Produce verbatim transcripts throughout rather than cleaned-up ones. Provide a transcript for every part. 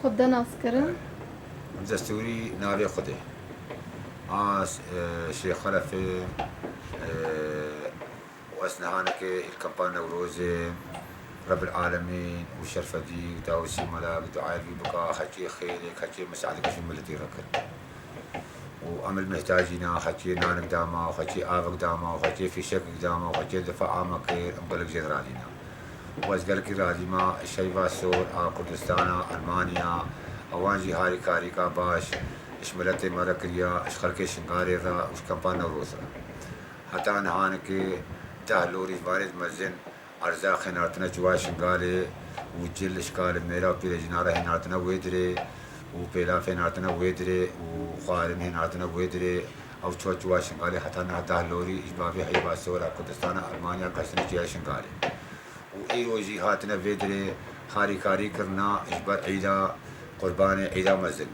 Xwe bi de nas kirin. Destûrî navê Xwedê. A, e, Şêx Xelefê, e, û ez nihanekê îl kampa Newrozê, Rebil Alemîn û Şerfedî û Dawusî Mela bi duayê wî bika, heçê xêrek, heçê misaedek ji miletî re kir. Û em li mihtacî ne, xeçiyê nanik dama, xeçiyê avik dama, xeçiyê fîşekik dama, xeçiyê difa ame kir, em gelek jê radîne. Û ez gelekî radîma, ji heyva sor a Kurdistana, Elmanya, ewan jî harîkarîka baş ji miletê me re kiriya, ji xelkê Şingalê re û ji kampa Newroz re. Heta nihanikê deh lorî ji vanê mezin, Erzaq hênartine çûya Şingalê û cil ji ka li mêra û pîrejîna re hênartine wê dirê û pêlav hênartine wê dirê û xwarin hênartine wê dirê. Ew çûya çûya Şingalê heta niha deh lorî ji bavê heyva sor a Kurdistana Elmanya qeştine çûya Şingalê. Û îro jî hatine vê dirê harîkarî kirina ji ber Îda Qurbanê, Îda mezin.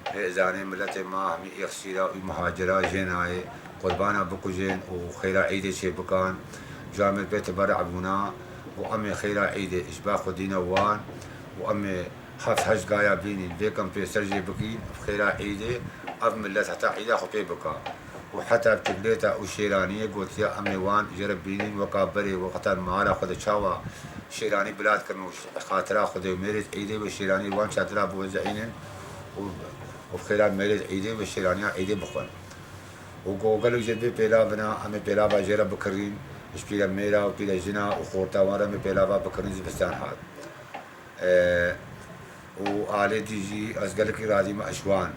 Hêzanê miletê ma hemî êxsîra û muhacira jê nayê qurbana bikujên û xêra Îdê çê bikan. Camêr pê teberra bûna û em ê xêra Îdê ji ba xwe dîne wan û em ê heft heşt gaya bînîn vê kem pê ser jê bikîn, xêra Îdê ev milet heta Îda xwe pê bika. Û heta çiklêta û şêraniyê gotiya em ê wan jê re bînîn weka berê wexta mala xwe de çawa şêranî bilad kirin û xatira Xwedê û mêrê Îdê wê şêranî wan çadira biwezînin û û bi xêra mêrê Îdê wê şêraniya Îdê bixwin. Û go gelek jê vê pêlav bina, em ê pêlava jê re bikirîn, ji pîre mêra û pîre jina û xorta wan re em ê pêlava bikirîn, zivistan hat. E, û alê dî jî ez gelekî razî me ji wan.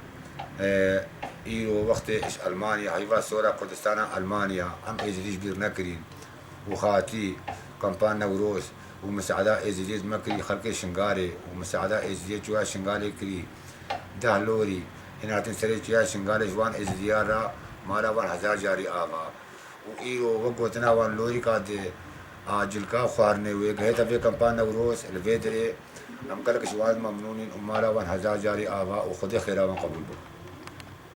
E, îro wextê ji Elmanya, heyva sora Kurdistana Elmanya, em Êzidî ji bîr nekirîn. û hatî kampa Newroz û misaada Êzidiyê me kirî xelkê Şingalê û misaada Êzidiyê çûya Şingalê kirî. Deh lorî hênatin serê çûya Şingalê ji wan Êzidiya re mala wan hezar carî ava. Û îro wek gotina wan lorîka di a cilka xwarinê wê gihête vê kampa Newroz li vê dirê em gelek ji wan memnûn in û mala wan hezar carî ava û Xwedê xêra wan qebûl bike.